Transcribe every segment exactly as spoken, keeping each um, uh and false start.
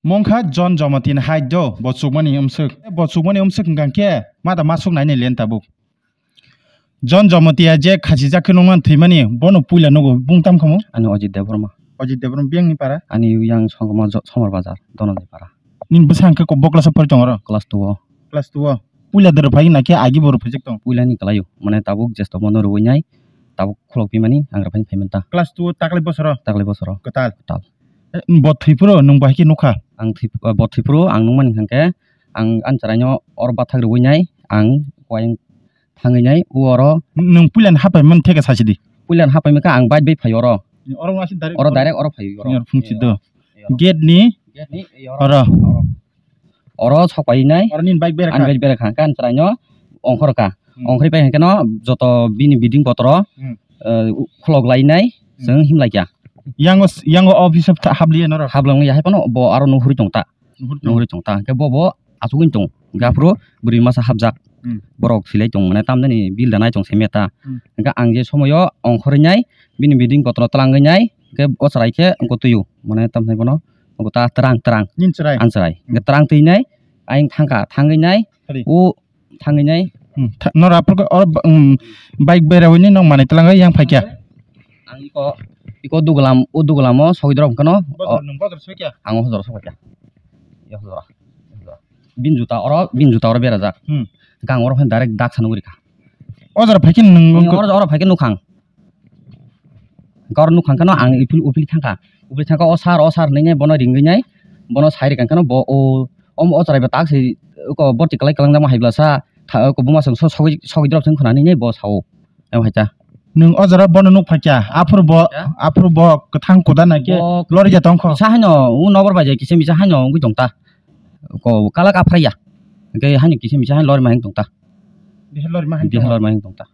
Mungkha John Jamatia ni hai do, bo chukmani umswk. Bo chukmani umswk hwnkha khe, mata masuk naini len tabuk. John Jamatia je khachijak khe nungmani thwimani, bono puila nugo, bung tam khamu? Ani Ajit Debbarma. Ajit Debbarma biyang ni para? Ani yang Songma Jo-, Somar Bazar, Donandi para. Nini bwsa hwnkhe ko-, bo class o pori tongo oro? Class two o. Class two o. Puila doro phai na khe agi bo rw phaijak tong? Puila ni kwlaio, mane tabuk jesto bono rwui nai, tabuk khulok pimani ang rw phai phai manta. Class two o taklai bosoro? Taklai bosoro. Kwtal? Kwtal. Eh, bo thwi phuru nwng bo hai khe nukha? Ang thwi, bo thwi phuru ang nukmani hwnkha khe, ang ani chwraino oro bathak rwui nai, ang uayung thangwi nai, u oro. Nwng puilani hapai mani theke sasi di. Puilani hapai mankha ang bike bai phai oro. Oro wngma se direct oro oro? Direct oro phai oro. Oro phungchi do. Gate ni? Gate ni, oro. Oro. Oro. Oro sok pai nai. Oro nini bike bera kha? Ani bike bera kha, kan chwraino ongkhor kha. Hmm. Ongkhorwi pai hwnkhe no joto bini building botoro, hmm, eh, khulok lai nai, hmm, chwng him lai kha. Yango, yango office o tha-, hap liya norok? Hap lang ya, hai phano bo aro nuhuri tong ta. Nuhuri tong. Nuhuri tong ta. Hwnkhe bo, bo achugwi tong. Hwnkhe aphuru bwrwi masa hapjak. Hmm. Borok silai tong mane tamjani bill da nai tong se meta. Hmm. Hwnkhe ang je somoyo ongkhorwi nai bini building botoro twlangwi nai. Hwnkhe o chwrai khe wngkha twi o. Mane tamni bono wngkha ta twrang, twrang. Nini chwrai? Ang chwrai. Hmm. Hwnkhe twrang twi nai, ayang thangkha, thangwi nai. Hari. O thangwi nai. Hmm, tha-, noro aphuru khe oro ba-, um, bike bera hwnwi nong manwi twlangwi yang phaikya. Ang iko, iko dugulam, o dugulamo sogwi drop hwnkhe no. Bojor, o, nwng bojor sokya? Ang o hojor sokya. Yo hojora. Bin juta oro, bin juta oro berajak. Hmm. Hwnkhe ang oro phai direct dak sanugwi rikha. O jora phaikhe nwng. Nwng oro, oro phaikhe nukhang. Hwnkhe oro nukhang kheno ang iphil-, uphil thangkha. Uphil thangkha, "O sir, o sir," hinwi bono ringwi nai, bono sai rikha kheno bo o, omo o chwrai bo tak se, oko borti kwlai kwlangjama hai bwlasa, tha-, oko buma chwng so-, sogwi, sogwi drop chwng khwnani hinwi bo sao. Emo hai ta. Nwng o jora bono nuk phaikya, aphuru bo, ya? Aphuru bo kwthang kuda nai khe bo lori ja tongkho. Kisa haino, o nokbar bai je kisa misa haino wngwi tong ta. Ko kalak aphra ya. Hwnkhe haino kisa misa haino lori ma hing tong ta. Dehe lori ma hing tong ta. Dehe lori ma hing tong ta.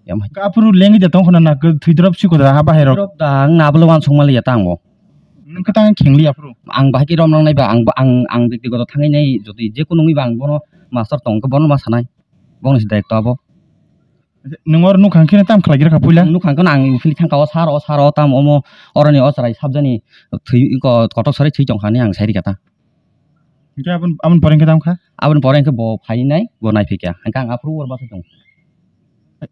Yam hai. Aphuru lengwi da tong khna na, khe thwi drop si koda ha bahai rok. Drop da ang na bolo wan song mali ya tang bo. Nwng khe tang kheng li aphuru. Ang bahai ki rom nang nai ba, ang, ang, ang bektigoto thangwi nai, jodi je kunu wngwi ba ang bono master tong khe bono ma sanai. Bono si daitw abo. Nwng oro nukhang khe tam khlai gira kha puila? Nukhang khe ang uphili thang ka o sir, o sir, o tam omo oroni o chwrai sabjani thwi ko kotok sari thwi tong kha ni ang sai ri kha ta. Hwnkhe aboni, aboni pore hwnkhe tamo kha? Aboni pore hwnkhe bo phai nai, bo nai phikya. Hwnkhe ang aphuru oro bachai tongo.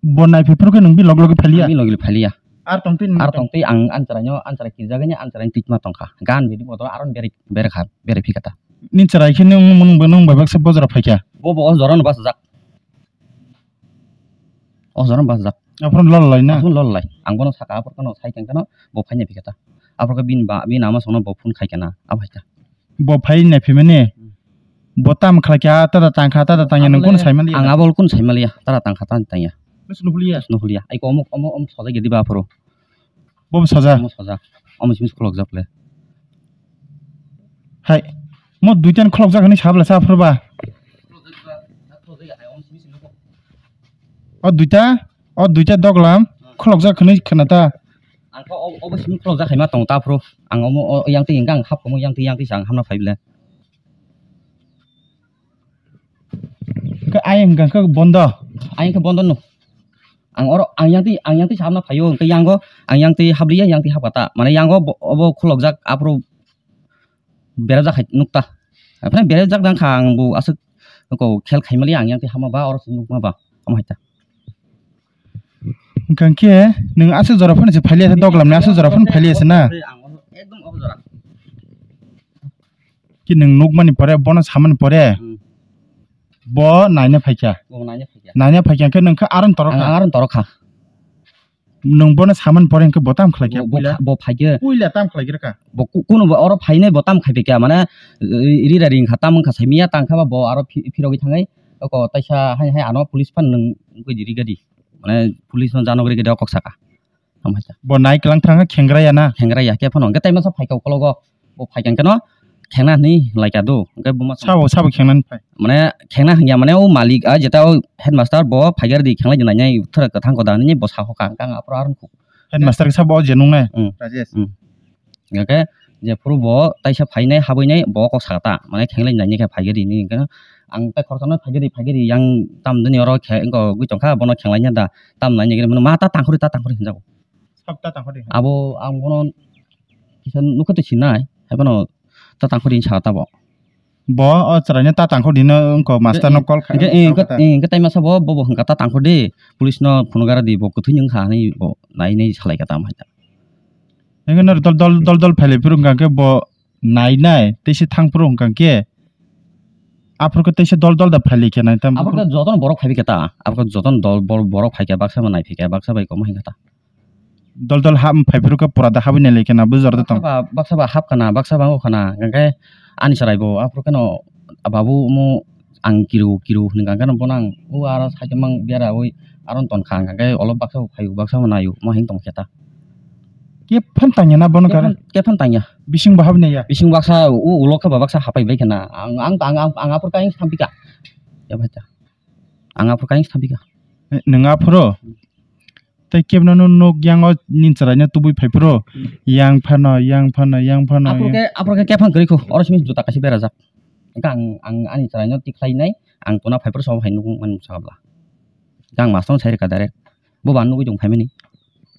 Bo nai phai phuru khe nwng bi log log phai liya? Ang bi log log phai liya. Ar tong twi nwng ar tong twi ang ani chwraino, ani chwrai kirjagani, ani chwraino tikma tong kha. Hwnkhe ani bidi bodol aro beri, beri kha, beri phikha ta. Nini chwrai khe nwng, nwng, nwng bai baksa bojora phai kha? Bo, bo o jorano bachajak. O jorano bachajak. Aphuru lol lai na? Aphuru lol lai. Ang bono saka, aphuru khe no sai khe no bo phai nai phikha ta. Aphuru khe bini ba, bini ama songno bo phone khai khe na, abo hai ta. Bo phai nai phimani. Hmm. Bo tam khlai kha, tada tang kha, tada tang ya, nwng kunu sai maliya? Ang abo kunu sai maliya, tada tang kha, tada tang ya. Nus nuhliya? Nus nuhliya. Ai ko omok, omok, omok sojai gedi ba aphuru. Bo soja? Omok soja. Omok simi khulok jak le. Hai. Mo duitan khulok jak hinwi sabla sa aphuru ba. O duita, o duita doglam khulok jak hinwi khna ta. Ang khe o, obo simi khulok jak hai ma tong ta aphuru. Ang omo o yang twi hwnkhe ang hap komo yang twi, yang twi sa ang hamna phai bwle. Khe ayang hwnkha khe bondo. Ayang khe bondo no. Ang oro, ang yang twi, ang yang twi sa hamna phaio, hwnkhe yango ang yang twi habliya, yang twi hapkha ta. Mane yango bo, obo khulok jak, aphuru berajak hai nukta. Aphuru berajak dang kha, ang bo aswk ko khel khai mali, ang yang twi hapma ba, oro se nukma ba, omo hai ta. Hwnkha khe nwng aswk jora phano se phailiya se, doglam ni aswk jora phano phailiya se na? Ang ekdom obo jora. Ki nwng nukmani pore, bono samani pore, hmm, bo naina phaikha. Bo naina phaikha. Naina phaikha khe nwng khe aron torokha. Ang aron torokha. Nwng bono samani pore hwnkhe bo tam khlai kha? Bo, bo puila? Pha-, bo phaikhe. Puila tam khlai kha? Bo ku-, kunu bo oro phainai bo tam khai phaikha, mane, eh, rira ring kha, tam wngkha saimiya, tang kha ba bo aro phi-, phirogwi thangwi, oko taisa hai, hai ano police phano nwng wngwi di rigadi. Mane, police no jano rigadi o kok saka. Omo hai ta. Bo nai kwlang thang kha, khengra ya na? Khengra ya, khe phano hwnkhe tai masa phaikha ukologo. Bo phaikha hwnkhe no khengna hinwi laika do. Hwnkhe bo masa sabo, sabo khengnani phai? Mane khengna hwnya mane o malik a jeta o headmaster bo phaikha rwdi khenglai di nainai thwra kwthang koda hinwi bo sa hokha hwnkhe ang aphuru aroni kuk. Headmaster khe sabo o je nungnai? Hmm. Rajesh. Hmm. Hwnkhe jephuru bo taisa phainai habwinai bo kok saka ta. Mane khenglai di nainai khe phaikha rwdi hinwi hwnkhe ang tai khoroksa no phaikha rwdi, phaikha rwdi yang tam dini oro khe wngkha gwi tongkha bono khenglai nya da tam nainai khe mane ma ta tangkhorwi ta tangkhorwi hinjago. Sab ta tangkhorwi. Abo ang bono kisa nukha twi sinai, hai phano ta tangkhor di sa ta bo. Bo o chwraino ta tangkhor dino wngkha, master no call kha-, hingke, eh, call hingke, kha ta. Eh, hingke tai masa bo, bo, bo hingka ta tangkhor di, police no phunugara di, bo kwthwi wngkha hinwi bo nai nai salai kha tamo hai ta. Hingke no dol, dol, dol, dol phailai phuru hingka khe bo nai nai, teisa thang phuru hingka khe, aphuru khe teisa dol, dol da phailai khe nai tam. Aphuru khe jotono borok phaibai khe ta, aphuru khe jotono dol, bor-, borok phai khe baksa bo nai phai khe baksa bai komo hingka ta. Dol dol hap phai phuru khe pura da habwi nai lai khe na bujor da tong. Baksa ba, baksa ba hap kana, baksa ba wng kana, hingke ani chwrai bo aphuru kheno babu omo ang kiru kiru hwnwi hingke bono ang o aro side o mang bera oi aro ton kha hingke olo baksa bo phaio, baksa bo naio, mo hing tong khe ta. Khe phan tangya na bono khe karon? Phan, khe phan tangya. Bising bo habwi nai ya? Bising baksa o ulo khe ba baksa hapai bai khena. Ang, ang, ang, ang, ang aphuru khe ang thampi kha. Ya bai ta. Ang aphuru khe ang thampi kha. Eh, nwng aphuru? Tei kebno no nok yang o nini chwraino tubui phai phuru, hmm, yang phano, yang phano, yang phano, aphuru yang khe, aphuru khe kephang kwrwi kho, oro simi juta kaisa berajak. Hingke ang, ang ani chwraino tikhlai nai, ang tuna phai phuru sabo hai nukmani bwskango bwla. Hingke ang master no sai rwkha direct. Bo ba nugui tong phaimani.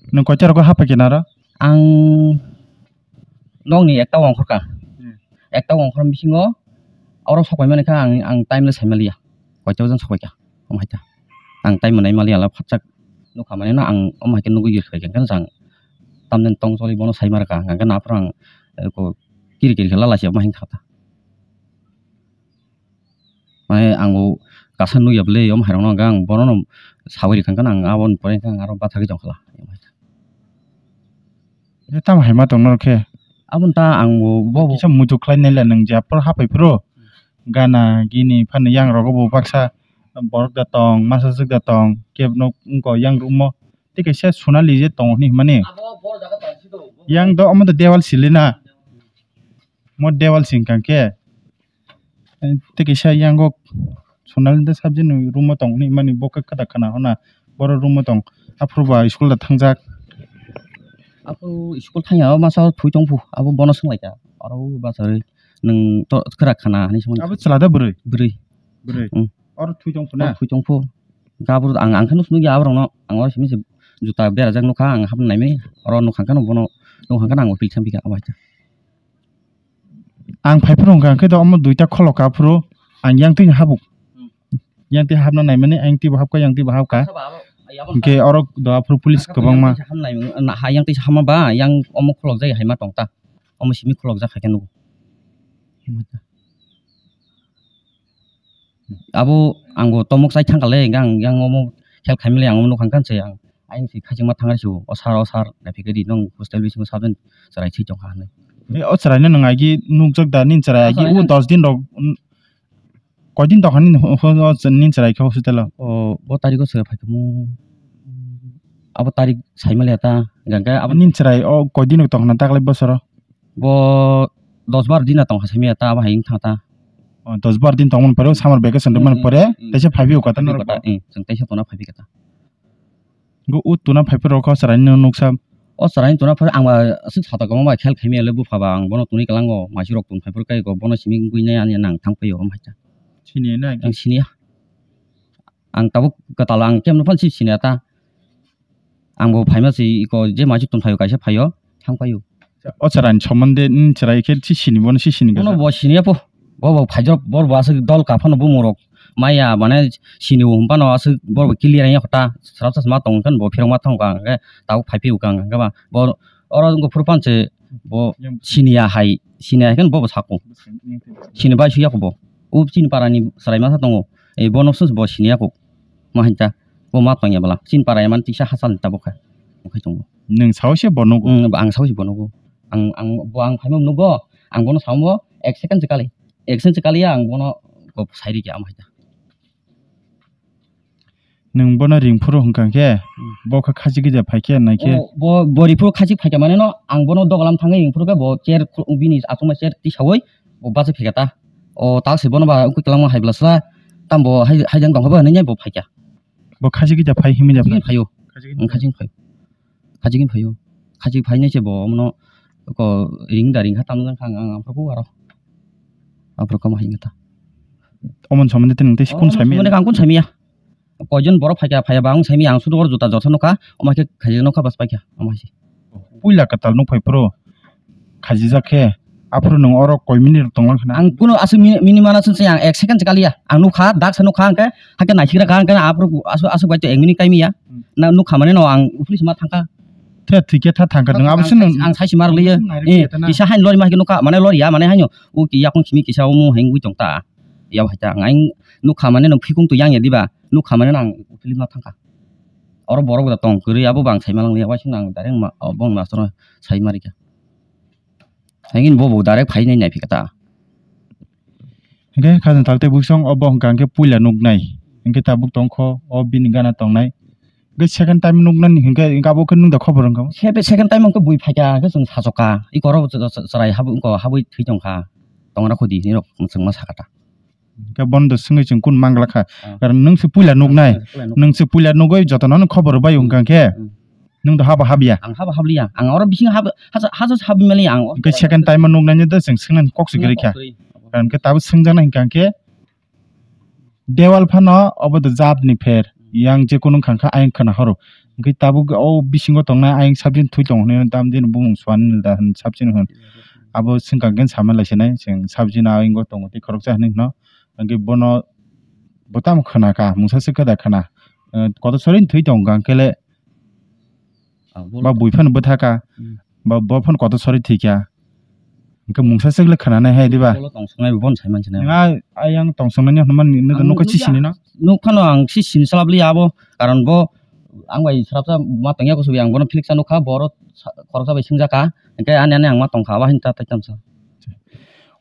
Nwng koita rogo hapha khe naro? Ang nokni ekta ongkhorkha. Hmm. Ekta ongkhor bisingo oro sok paimani kha ang, ang time le saimaliya. Koita wajan sok paikha. Omo hai kha. Ang time manai maliya la phatsak nukha mani no ang omo hai khe nugui rwkha khe jang. Tamni tong choli bono sai ma rwkha. Hingke aphuru ang, eh, ko kiri kiri khe lala se omo hai kha ta. Mane ang bo kasa nukya bwle, omo hai rok no hwnka ang bono no sawi rikha, hwnka ang aboni pore hwnka ang aro bathagwi tongkha la. Tamo hai ma tong norok khe? Aboni ta ang bo, bo, bo. Kisa muitu khlai nai le nwng je aphuru haphai phuru gana gini phano yang rogo bo baksa borok da tong, masa swk da tong, kebo no wngko yang room o tei kaisa Sonali je tongo hinwi hwnmani. Yang do omo do dewal sili na, mo dewal singkang khe. Tei kaisa yang o Sonali da sabjini room o tong hinwi mani bo khe kwtal khna hwna, boro room o tong. Aphuru ba school da thangjak. Aphuru school thangya o masa o thwi tong phu, abo bono swng lai kha. Aro o bachari nwng to kwrak khna hinwi swng. Abo chwla da bwrwi? Bwrwi. Bwrwi. Hmm. Oro thwi tong phu na? Oro thwi tong phu. Gabur ang, ang khe nukya aborok no, ang oro simi se juta berajak nukha, ang hapna naimani. Oro nukha khe no bono, nukha khe no ang uphil samphi kha abo hai khe. Ang phai phuru hwnkha khe do omo duita kholo ka phuru ang yang twi habuk. Hmm. Yang twi hapna naimani, yang twi bo hapkha, yang twi bo hapkha. Hwnkhe oro do aphuru police kwbangma. Yang twi hapma ba, yang omo kholok jai hai ma tong ta. Omo simi kholok jak hai khe nugo. Abo ang bo tomok chai thang kha le, hwnkhe ang yang omo khel khai mili ang omo nukha khan se ang. Ayang si khachingma thangraisu, "O sir, o sir, naiphi khe di, nong hostel bisingo sabjani chwrai thwi tongkha," hinwi. E, o chwraino nwng agi nukjak da, nini chwrai agi o dos din rok, mm, koidin tongkha nini ho-, ho-, o nini chwrai khe hospital o? O, bo tarikh o se phaikhamu, abo tarikh saimaliya ta, hwnkhe abo nini chwrai o koidin tongkha na taklai bosoro? Bo dos bar din tongkha saimaya ta, abo hai wng thang ta. O, dos bar din tongmani pore, summer vacation rwmani pore, hmm, teisa phaiphio kata norok? Phaiphio kata, eh, chwng teisa tongna phaiphio kata. Go o tuna phaiphio rok o chwraino nuksa. O chwraino tuna phai ang ba aswk sata kwbangma khel khaimaya le bupha ba, ang bono tuni kwlango maising rok tun phaiphuru kai go bono simi wngwi nai ani nang thang phaiyo omo hai ta. Siniya na? Ang siniya. Ang tabuk kwtal ang kemno phano si siniya ta. Ang bo phaima si iko je maising tun phaio kaisa phaio thang phaio. O chwraini somonde nini chwrai khe si sini bono si sini. Bono khe bo siniya po. Bo bo phaijak, bo bo aswk dol ka phano bumung rok maya mane sini o hum phano aswk bo bo clear ya kota srap srap ma tong khan bo phirok ma thang kha hwnkhe tabuk phai phio kha hwnkhe ba bo oro wngkha phuru phan se bo siniya hai, siniya hai khan bo bo sako sini bai suya kho bo o chini para ni chwrai masa tongo ei bono se bo siniya kho ma hai ta bo ma tong ya bwla chini para ya man tisa hachal ni tabuk kha okhai tongo. Nwng sao se bo nugo? Ang sao se bo nugo. Ang, ang, bo ang phaima nugo, ang bono samo ek second se kali, ek second se kali ya ang bono kok sai rikya omo hai ta. Nwng bono ring phuru hwnkha khe, hmm, bo khe khachi gija phai khe nai khe. O, bo, bo ring phuru khachi phai khe mane no, ang bono dogalam thangwi ring phuru khe bo chair khu-, bini achukma chair tisawi bo bachai phai kha ta. O, ta se bono ba kwlangma hai bwla sla, tam bo hai, hai jang tong kha bo hinwi bo phai kha. Bo khachi gija phai himwi ja phai? Khachi gini phaio. Khachi gini phai. Khachi gini phai. Khachi gini phaio. Khachi phainai se bo omono ko ring da ring ha tamjak kha ang, ang aphuru aro. Aphuru kamo hai ta. Omon somoni tei nwng tei sikun saimanya? Omon somoni ang kun saimanya. Koijon borok phaikha phaiya ba ang saimanya ang sudu oro juta jotha nukha. Omo khe khachi nukha bas paikha. Omo hai se. Puila kwtal nuk phai phuru khachijak khe Aphuru nwng oro koi minute rok tonglang khna? Ang kuno aswk mini, mini mana swnse ang ek second se kaliya. Ang nukha, dak se nukha, hwnkhe, hake naisik rakha, hwnkhe aphuru aswk, aswk bai to ek minute time ya. Hmm. Na nukha mane no ang uflis ma thangkha. The thwikhe tha thangkha nwng abo se nwng. Ang saisi mar liya. Ang saisi mar liya. Eh, kisa hain lori ma hake nukha, mane lori ya, mane haino. O ki yakung simi kisa omo hengwi tong ta. Ya hai ta, ang nukha mane no phikung to yang ya diba. Nukha mane no ang uflis ma thangkha. Oro borok da tong kwrwi, abo bang sai ma lang liya, waising ang direct ma, o bong master sai ma rikha. Hingin bo bo direct phai nai nai phikha ta. Hingke khajang thak tei buisong obo hingka hingke puila nuknai. Hingke tabuk tongkho o bini gana tongnai. Hingke second time nuknani hingke, hingke abo khe nung da khobor wngkha. Se-, second time wngkhe bui phaikha hingke chwng sachoka. I koro ch-, ch-, chwrai habwi wngkha, habwi thwi tongkha. Tongra khudi hinwi rok chwngma sakha ta. Hingke bono da swngwi chwng kun manglakha. Ah. Karon nwng se puila nuknai. Puila nuk-, nwng se puila nugwi jotono khobor rwbai wngkha hingke. Hmm. Nwng do habo habya? Ang habo habliya. Ang oro bisingo hab-, hacha, hacha se habwi maliya ang oro. Hwnkhe second time o nuknani do chwng swngnani kok se kwrwi kha. Kok kwrwi. Karon khe tabuk swngjaknai hwnkha khe dewal phano obo do jat ni pher. Yang je kunu wngkha khe ayang khwna horo. Hwnkhe tabuk o bisingo tongnai ayang sabjin thwi tongo hwnwi tam jani bumung suani da hwn sabjin hwn. Abo swngkha khe sama lai sinai chwng sabjin ayang o tongo tei khoroksa hwnwi hwno. Hwnkhe bono bo tamo khwna kha mungsa swkhe da khwna. Kotor sori thwi tongo hwnkhe le. Ah, bolo. Ba bui phano bwtha kha, hmm, ba bo phano kotor sori thwi kha. Hwnkhe mungsa swk le khwnanai hai, diba? Bolo tong songnai bo bono sai mansinai. Nang a, ayang tong songnani hwnmani, nini nukha sisini no? Nuk phano ang sisini salap li abo, karon bo ang bai srapsa ma tongya kusubi ang bono philiksa nukha, bo oro sa-, khoroksa bai swngjak kha, hwnkhe ani ani ang ma tongkha, abo haino ta tai tamsa.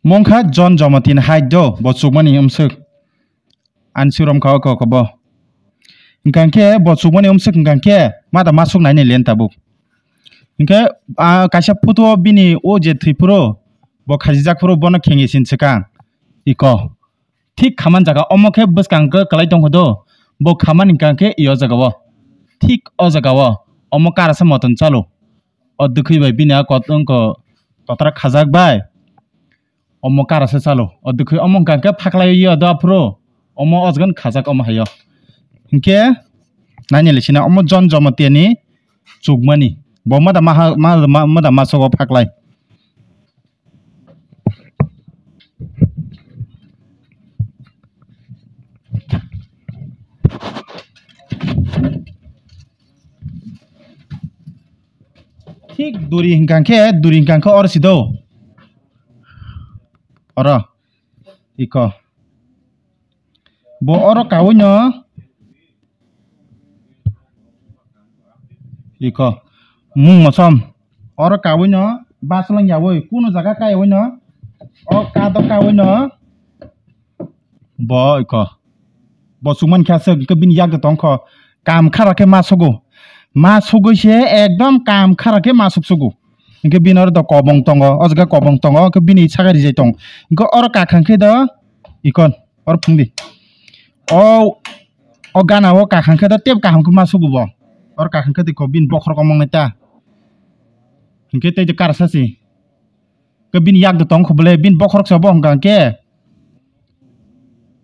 Mongkha John Jamatin hai do, bo chukmani wmswk. Ani surom kha o kok bo. Hwnkha khe bo chukmani wmswk hwnkha khe ma da ma suk nai nai le tabuk. Hwnkhe, ah, kaisa photo o bini o je thwi phuru bo khajijak phuru bono khenge sin swkang iko. Thik khaman jaga omo khe bwskang khe kwlai tong kho do. Bo khaman hwnkha khe i o jaga o. Thik o jaga o. Omo karasa moton chalo. O dwkhwi bai bini a kot wngkho totra khajak bai. Omo karasa chalo. O dwkhwi omo hwnkha khe phaklai yo do aphuru. Omo o jaga khajak omo hayo. Hinkhe naini le sina omo John Jamatia ni chukmani. Bo mada maha, ma, ma, mada masogo phaklai. Thik duri hwnkha khe, duri hwnkha khe oro si do. Oro. Iko. Bo oro kaui no. Iko. Mung mosom. Oro kaui no. Baslang yaui. Kuno jaga kaui no. O kado kaui no. Bo iko. Bo chukmani khe aswk, hwnkhe bini yak de tongkho. Kam khara khe ma sugo. Ma sugui se ekdom kam khara khe ma suk sugo. Hwnkhe bini oro do kobong tongo. O jaga kobong tongo. Hwnkhe bini saka rijai tong. Hwnkhe oro kakhang khe do ikon. Oro phungdi. O, o gana o kakhang khe do tep kaham khe ma sugo bo. Oro kakhang khe de ko bini bokhorok omong nai ta. Hwnkhe tei de karsa si. Ke bini yak do tong kho bole, bini bokhorok se bo hwnkha khe.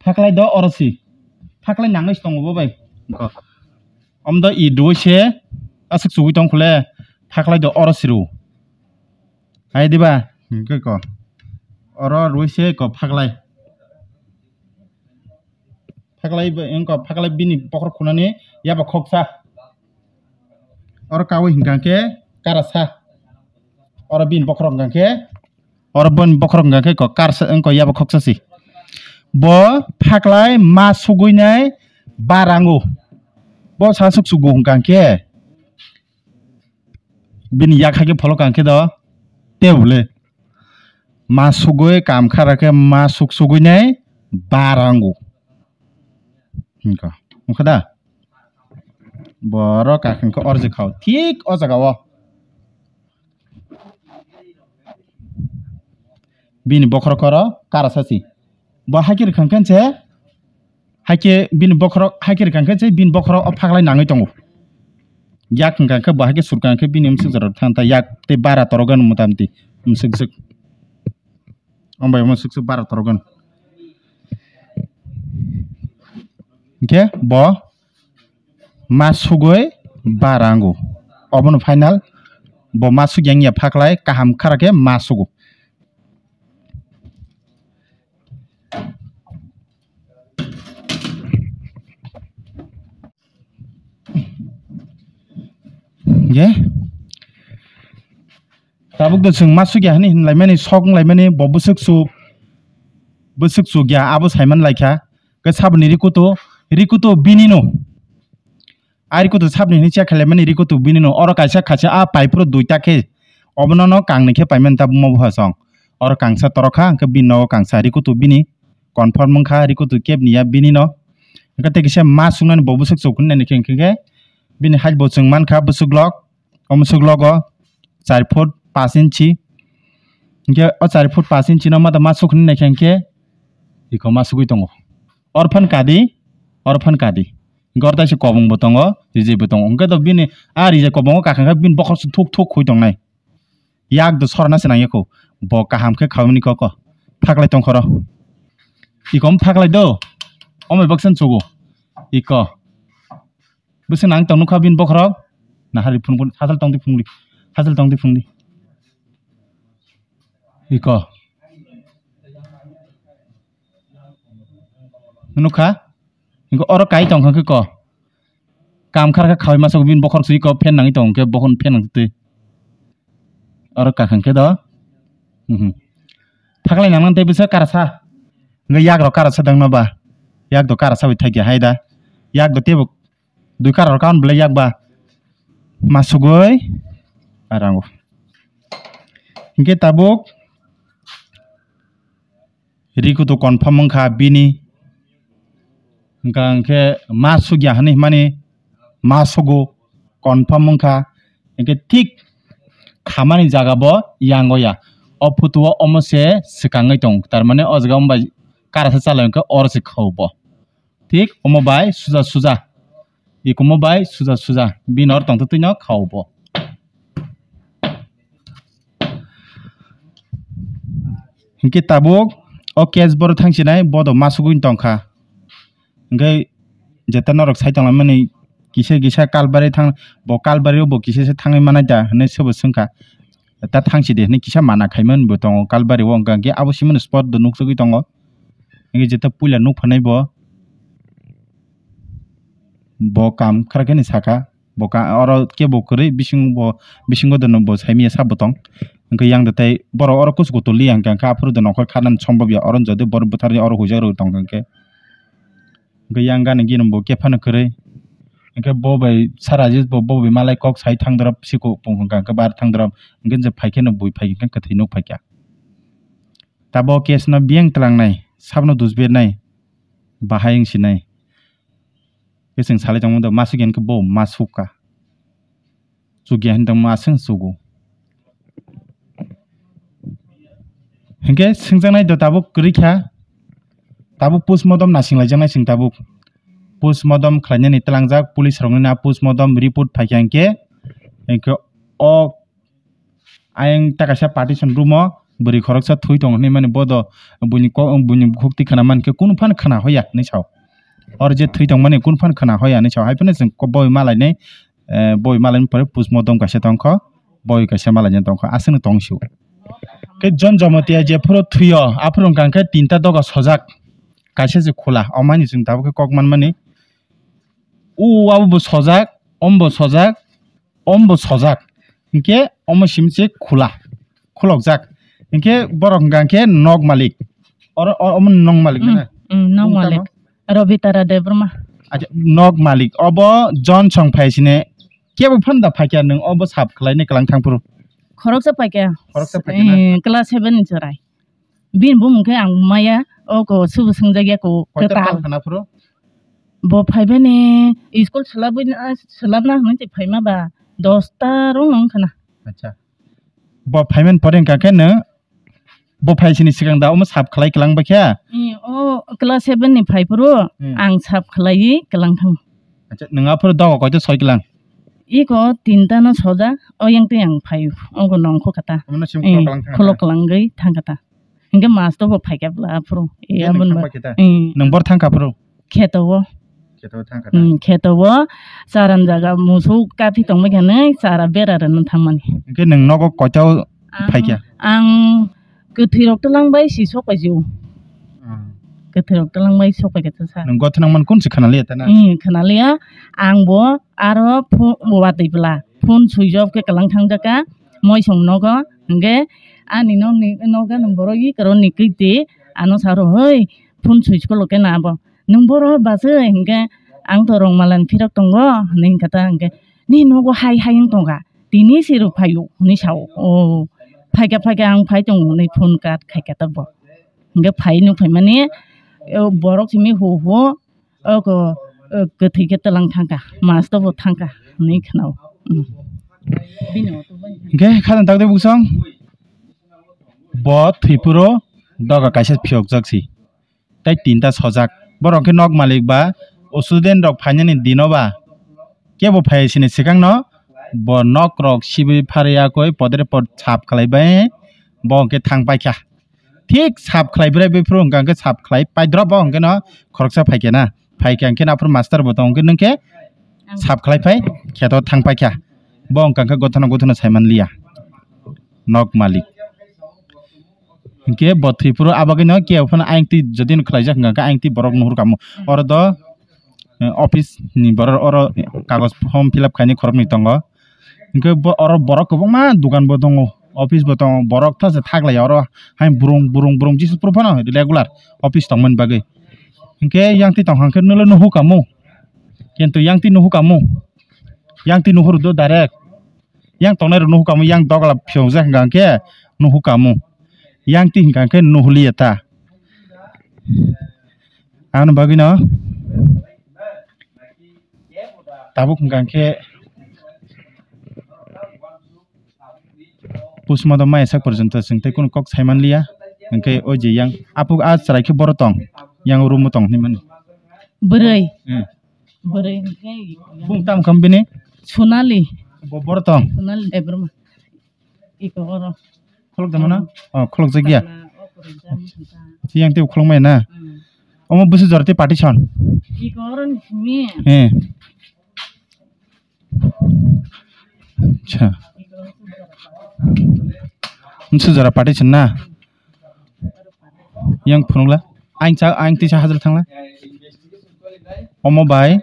Phaklai do oro si. Phaklai nangwi se tongo bo bai. Hwnkha. Om do i duwi se aswk chugui tong kho le. Phaklai do oro si ru. Hai diba? Hwnkhe ko. Oro rwi se ko phaklai. Phaklai bo, wngkha phaklai bini bokhorok khunani yaba khoksa. Oro kawi hwnkha khe karasa. Oro bini bokhorok hwnkha khe, oro bini bokhorok hwnkha khe ko karsa, wngkha yaba khoksa si. Bo phaklai ma sugui nai barango. Bo sa suk sugo hwnkha khe. Bini yak hai khe pholok ang khe do tebule. Ma sugui kam khara khe ma suk sugui nai barango. Hwnkha. Wngkha da? Borok kakhwng khe orjak khao. Thik o jaga o. Bini bokhorok oro karasa si. Bo hai khe rwkha khe se, hai khe bini bokhorok, hai khe rwkha khe se bini bokhorok o phaklai nangwi tongo. Yak hwnkha khe bo hai khe surkha khe bini bwswk jorok thang ta yak tei bara torok gano motamti bwswk swk. Om bai omo swk swk bara torok gano. Hwnkhe bo ma sugui bara ango. Obono final bo ma sugya wngya phaklai kaham khara khe ma sugo. Ye? Tabuk do chwng ma sugya hani hinlaimani, sok wnglaimani, bo bwswk chuk, bwswk chukya, abo saiman laikha. Khe saboni rikutu, rikutu binino. Ai rikutu sabni hini check khailaimani rikutu binino. Oro kaisa khacha a pai phuru duita khe. Obono no kangni khe paimani tabuk mo bwsong. Oro kangsa torokha, hwnkhe bini nogo kangsa rikutu bini. Confirm wngkha rikutu kebni ya binino. Hwnkhe tei kisa ma suknani bo bwswk chuk hinani khe, hwnkhe khe bini hai bo chwng mankha bwswk lok. O bwswk logo char foot pash inchi. Hwnkhe o char foot pash inchi no mata ma suk hinwi naikha hwnkhe iko ma sugui tongo. Oro phan kadi, oro phan kadi. Hwnkhe oro taisa kobong bo tongo, rijai bo tongo. Hwnkhe to bini a rijai kobongo kakha khe bini bokhorok se thuk thuk khui tongnai. Yak do sorna se nangya kho. Bo kaham khe khaui mani koko. Phaklai tongkhoro. Iko phaklai do. Omai baksa chugo. Iko. Bwswk nang tong nukha bini bokhorok. Nahari phunukhe hachal tongdi phungdi. Hachal tongdi phungdi. Iko. Nukha? Iko oro kai tongkha khe ko. Kam kharkha khaui masa bini bokhorok sui ko phen nangwi tongkhe bokhorok phen nangtwi. Oro kakhang khe do. Mhm. Phaklai nang nang tei bwsa karasa. Hwnkhe yak rok karasa dang no ba. Yak do karasa bai thakya hai da. Yak do tebo dui kara rok kaun belai yak ba. Ma sugui. Arango. Hwnkhe tabuk. Rikutu confirm wngkha bini. Hwnkha hwnkhe ma sugya hinwi hwnmani ma sugo confirm wngkha. Hwnkhe thik khamani jaga bo yango ya. O photo o omo se swkangwi tongo. Tar mane o jaga wngbai karasa chalai hwnkhe oro se khao bo. Thik omo bai suja suja. Ikomo bai suja suja. Bini oro tongtwtwi no khao bo. Hinkhe tabuk o case boro thangsinai bodo masugwi tongkha. Hinkhe jeta norok sai tonglaimani kisa kisa kalbari thang, bo kalbari o bo kisa se thangwi manai da hinwi sebo swngkha. Ta thangsidi hinwi kisa mana khaimani bo tongo kalbari o, hwnkha hinkhe abo simani spot do nuksugwi tongo. Hinkhe jeta puila nukphanai bo, bo kam kharakheni saka. Bo ka, oro kebo kwrwi, bising bo, bisingo dono bo saimanya sabo tong. Hwnkhe yang da tei borok oro kusu kutu liya hwnkha, hwnkhe aphuru dono nokha khanani sombab ya, oro jodi borok bwtharni oro huijak rw tongkha hwnkhe. Hwnkhe yang gana gini bo kephano kwrwi. Hwnkhe bo bai Sir Rajesh bo, bo bai malai kok sai thang dorop siko pung hwnkha, hwnkhe bar thang dorop. Hwnkhe je phai kheno bui phai hwnkhe kwthwi nuk phaikha. Tabok case no biyang twlangnai, sabno dusbirnai, bahai wngsinai. Khe chwng salai tongmani do, masuk ya hwnkhe bo masuk ka. Chukya hwn tongma aswk chugo. Hinkhe swngjaknai do tabuk kwrwi kha. Tabuk postmortem naising laijaknai chwng tabuk. Postmortem khlainani twlangjak police rokni na postmortem report phaikha hinkhe, hinkhe o Ayang ta kaisa partition room o bwrwi khoroksa thwi tongo hinwi mani bodo buini ko-, buini bukhuk twi khna mankhe kunu phano khna hoya hinwi sao. Oro je thwi tongmani kunu phano khna hoya hinwi sao. Hai phano chwng ko-, boi malainai, eh, boi malaini pore postmortem kaisa tongkho, boi kaisa malaina tongkho, aswkno tong sio. Khe Jon Jamatia jephuru thwio, aphuru wngkha khe tinta doga sojak, kaisa se khula, omo haino chwng tabuk khe kok manmani. O abo bo sojak, omo bo sojak, omo bo sojak. Hinkhe omo simi se khula, khulokjak. Hinkhe borok hwnkha khe nok malik. Oro, o-, omo nok malik na? Mm, mm, nok malik. Robitara Debbarma. Acha, nok malik. Obo Jon song phai sine. Kebo phano da phaikya nwng obo sap khlainai kwlang thangphuru? Khoroksa phaikya. Khoroksa phaikya na? Eh, class seven ni chwrai. Bini bumung khe ang maya, o ko subu swngjak ya ko kwtal. Kwtal khana phuru? Bo phaibani school swlabwi na, swlabna hwnwi twi phaima ba dosta rok nong khana. Acha. Bo phaimani pore wngkha khe nwng, bo phaisini swkang da omo sap khlai kwlang ba khe? Ee, o class seven ni phai phuru hmm, ang sap khlaiwi kwlang thang. Acha, nwng aphuru dogo koito soi kwlang? Iko tinta no soja, o yang twi ang phai, o ko nong kho kata. Omo no sim ee, khulok kwlang thang khulok kata? Kwlangwi thang kata. Hinkhe masto bo phaikha bwla aphuru. Hinkhe nwng aboni thangbai khe ta? Nwng bor thangkha phuru? Kheto o. Kheto o thangkha ta? Hmm, kheto o. Charan jaga musuk kathi tongbai khe nai chara bera rwna thangmani. Hinkhe nwng nogo koito phaikha? Ang kwthwi rok twlang bai si sok pai jio. Hmm. Kwthwi rok twlang bai sok pai khe sa. Nwng gothe nang man kun se khana liya ta na? Hmm, khana liya. Ang bo aro phu-, watwi bwla. phone switch off khe kwlang thang jaka, moisong nogo, hwnkhe ani nokni, nokni borok i kwrwngni kwtwi ano sa rw, "Hoi, phone switch kolo khe na bo?" "Nwng boro bachwi?" Hinkhe, "Ang to Rongmalan phirok tongo," hinwi hinkha ta, hinkhe, "Nini nogo hai hai wng tongkha, tini se rw phaio," hinwi sao. "O, phaikha, phaikha, ang phai tongo," hinwi phone cut khaikha ta bo. Hinkhe phai nuk phaimani, o, borok simi hu hu, oko, o, kwthwi khe twlang thangkha, masto bo thangkha, hinwi khnao. Hmm. Bini auto bai. Hinkhe khajang takde buksong, bo thwipuro doga kaisa phiyokjak si. Tai tinta sojak. Borok khe nok malik ba student rok phainani dino ba kebo phai sini swkang no bo nok rok sibui pharya koi podre pod sap khlai bai bo hwnkhe thang paikha. Thik sap khlai bwrwi buphuru hwnkha hwnkhe sap khlai paidrop bo hwnkhe no khoroksa phaikha na. Phaikha hwnkhe aphuru master bo tong hwnkhe nwng khe sap khlai phai kheto thang paikha. Bo hwnkha hwnkhe gothano gothano saimanliya nok malik. Hinkhe bo thwipuro abagwino kebo phano ayang twi jodi no khlaijak hwnkha khe ayang twi borok nuhur kamo. Hmm. Oro do, eh, office ni borok oro kagoj form fill up khainai khoroknwi tongo. Hinkhe bo oro borok kwbangma dukan bo tongo, office bo tongo, borok tha se thaklaiya oro hai burung burung burung jisa phuru phano regular office tongmani bagwi. Hinkhe yang twi tongkha khe nwlo nuhu kamo, kintu yang twi nuhu kamo, yang twi nuhur do direct. Yang tongnai rok nuhu kamo, yang dogla phiyokjak hwnkha khe nuhu kamo. Yang twi hwnkha khe nuhuliya ta. Aboni bagwi no tabuk hwnkha khe postmortem maya sak porjonto chwng tei kunu kok saimanliya. Hinkhe o je yang aphuk a chwrai khe boro tong, yang room o tong hinwi mani. Bwrwi. Hmm. Bwrwi hinkhe bung tam kham bini? Sonali. Bo boro tong? Sonali Debbarma. Iko oro. Khulok tamo na? Oh, khulok jagya. Tala, o kwrwi jani hinta. Siyang tei khulok maya na? Hmm. Omo bwswk jora tei partition? Iko oro ni simi. Eh. Acha. Iko oro sujara. Sujara partition na? Yang phunukla, aing cha, aing tisa hajal thangla. Omo bai,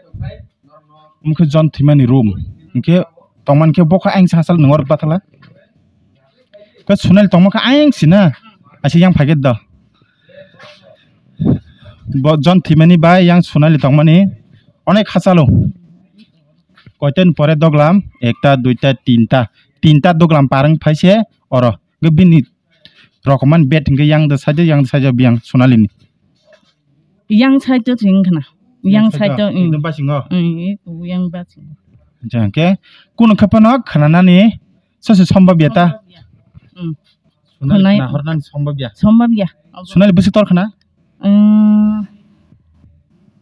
omo khe jon thwimani room. Hinkhe tongmani khe bokha aing sa hajal nungor bathala. Khe Sonali tongma khe aing sina, aisi yang phaiket do. Bo jon thwimani bai yang Sonali tongmani onek hachalo. Koiten pore doglam, ekta, duita, tinta. Tinta doglam parang phaise oro. Ge bini rokoman bed hinkhe yang da side o, yang da side o biyang Sonali ni. Yang side o chwng khna. Yang side o, mm. Ekdom basingo? Mm, e, yang basingo. Jang khe kuno khe phano khnanani sosi sombab ya ta? Sombab ya. Mm. Sonali khna hornani sombab ya? Sombab ya. Sonali bwswk tor khna? Mm,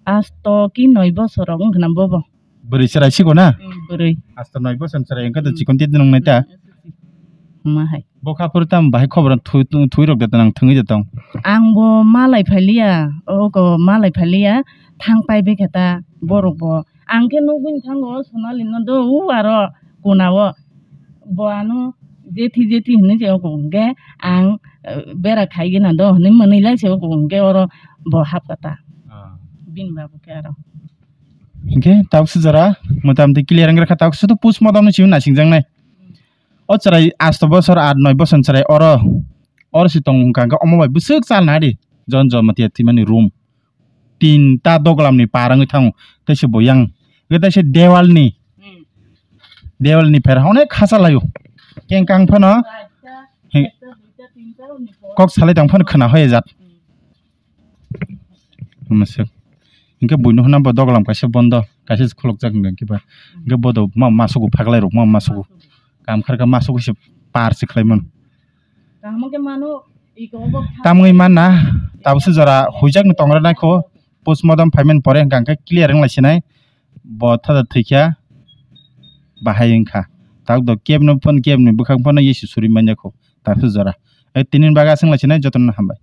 asto ki noi bosor rok wng khna bobo. Bwrwi chwrai sigo na? Mm, bwrwi. Asto noi bosor chwrai wngkha to, mm, chikon tei nwng nai ta? Mm, ma hai. Bo kha phuru tamo bahai khobor thui, thui rok de tong, thwngwi de tong. Ang bo malai phailiya, ogo malai phailiya, thang pai bai kha ta borok bo. Ang khe nugwi thango Sonali no do, u aro kona o. Bo ano jethi jethi hinwi se ogo hwnkhe ang, eh, bera khai gana do hinwi mwnwi lai se ogo hwnkhe oro bo hap kha ta. Ah. Bini babu khe aro. Hinkhe tabuk se jora motamti clear wngkha, tabuk se to postmortem no simi naisingjaknai. O chwrai asto bosor, aat noi bosor chwrai oro, oro se tongo hwnkha hwnkhe omo bai bwswk chal nadi. Jon Jamatia thwimani room. Tinta doglamni par wngwi thango. Tei se bo yang. Hwnkhe tei se dewalni. Hmm. Dewalni phera onek hachal laio. Kengkang phano. Kok salai tang phano khna hoye jat. Hmm. Masuk. Hinkhe buino hwnna bo doglam kaisa bondo, kaisa se khulukjak hinkhe ba. Hinkhe bodo ma, masugo phaklai rok ma, masugo. Kam kharkha masugo se par se khlai mano. Tamo khe mano, iko obo kha- Tamwi manna, tabukse jora huijakni tongra naikho, postmortem phaimani pore hinkha hinkhe clear wng lai sinai. Bo thada thwikha, bahai wngkha. Tabuk do kebno phon, kebni bwkhak phano yesi suri manya kho, tabukse jora. Ai tini bagwi aswk lai sinai, jotono hambai.